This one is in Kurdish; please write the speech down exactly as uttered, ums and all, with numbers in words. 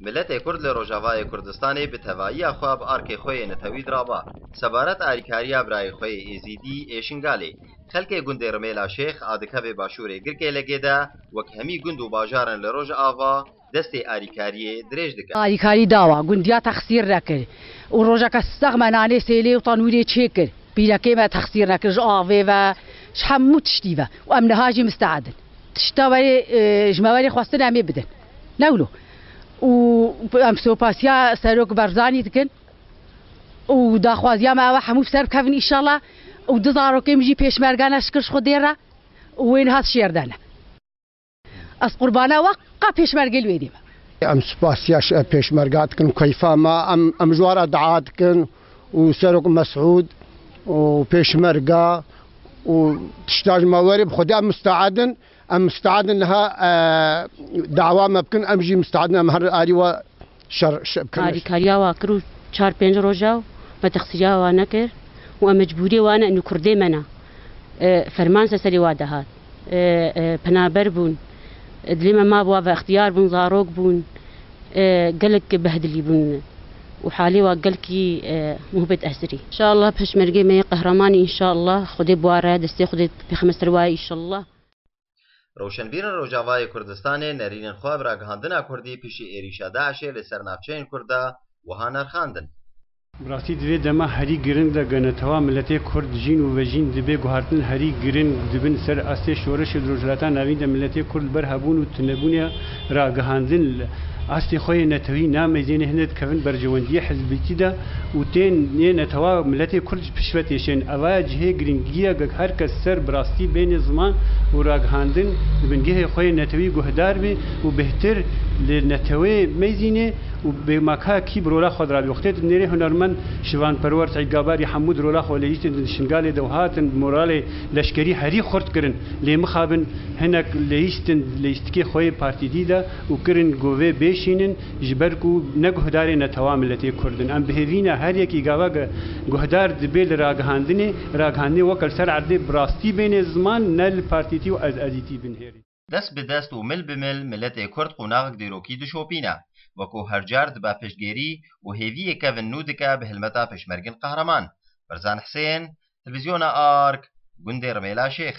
Miletê Kurd li Rojavayê Kurdistanê bi tevayiya xwe bi arkê xwe yê netewî dirava. Sebaret arîkariya birayê xwe yê Êzîdî ê Şingalê, xelkê gundê Rimêla Şêx a dikeve başûrê Girkê Legê de wek hemî gund û bajaran li Rojava destê arîkariyê dirêj dike. Alîkarî dawa, gundiya texsîr nekir û rojeke sexme nanê sêlê û tanûrê çêkir. Pîrekê me texsîr nekir ji avê ve, ji hemû tiştî ve û em niha jî misteed in. Tişta werê, e, ji me werê xwestin em ê bidin. Ne wilo. Û em sopasiya Serok Barzanî dikin û daxwaziya me ew e hemû bi ser bikevin înşallah û du zarokê min jî pêşmerge ne şikir ji Xwedê re û wê niha şêr de ne. Ez qurbana we, ka pêşmergê li wê dê me. Em spasiya ş-, pêşmerga dikin, keyfa me, em, em ji we re dua dikin û Serok Mesûd û pêşmerga û tişta ji me werê bi Xwedê em misteed in, em misteed in niha, e, dawa me bikin, em jî misteed in, em her arî we şer, şer bikin. Alîkariya wa kir û çar pênc roja û me texsîriya wa nekir û em mecbûrê wa ne, û kurdê me ne. E, ferman ser serê wa dihat. E, e, penaber bûn. E, dilê me mabû wa ve extiyar bûn, zarok bûn. E, gelek behdilî bûn. Û halê wa gelkî, e, muhbet esirî. Înşallah peşmergê me yê qehremanî înşallah. Xwedê bi wa re, destê Xwedê pêxeme ser wa ye înşallah. Rewşenbîrên Rojavayê Kurdistanê nerînên xwe bi ragihandina Kurdî piştî êrîşa DAIŞê li ser navçeyên Kurd de wiha nerxandin. Bi rastî di vê dema herî giring de ku netewa miletê Kurd jîn û vejîn dibe guhartin herî giring dibin ser astê şoreşê di Rojhilata Navîn de miletê Kurd li ber hebûn û tunebûnê ragihandin li astê xwe yê netewî nameyzêne hinde dikevin berjewendiyê hizbîtî de û tên nê netewa miletê Kurd ji pişve têşên. Eva ye cihê giringî ye ku her kes ser bi rastî bêne ziman û ragihandin di bingehê xwe yê netewî guhdar be û bêhtir li netewê meyzîne û bê maka kî bi rola xwe dirabî. Wextê tu nêrê hunermend Şivan Perwer Seîd Gabarî hemû di rola xwe lêhîstin di Şingalê de û hatin bi moralê leşkerî herî xurt kirin. Lê mixabin hinek lêhîstin lêhîstikê xwe yê partîtî de û kirin govê bêşînin. Ji ber ku ne guhdarê netewa miletê Kurd in. Em bi hêvî ne her yekî gava ge-, guhdar dibe li ragihandinê, ragihandinê weke li ser erdê bi rastî bêne ziman, ne li partîtî û ez-, ezîtî binihêrî. Dest bi dest û mil bi mil miletê Kurd qonaxek dîrokî dişopîne. Wekû her car dibe piştgêrî û hêviyê kevin nû dike bi hilmeta pêşmergên qehreman. Berzan Hisên, Televîzyona Ark, gundê Rimêla Şêx.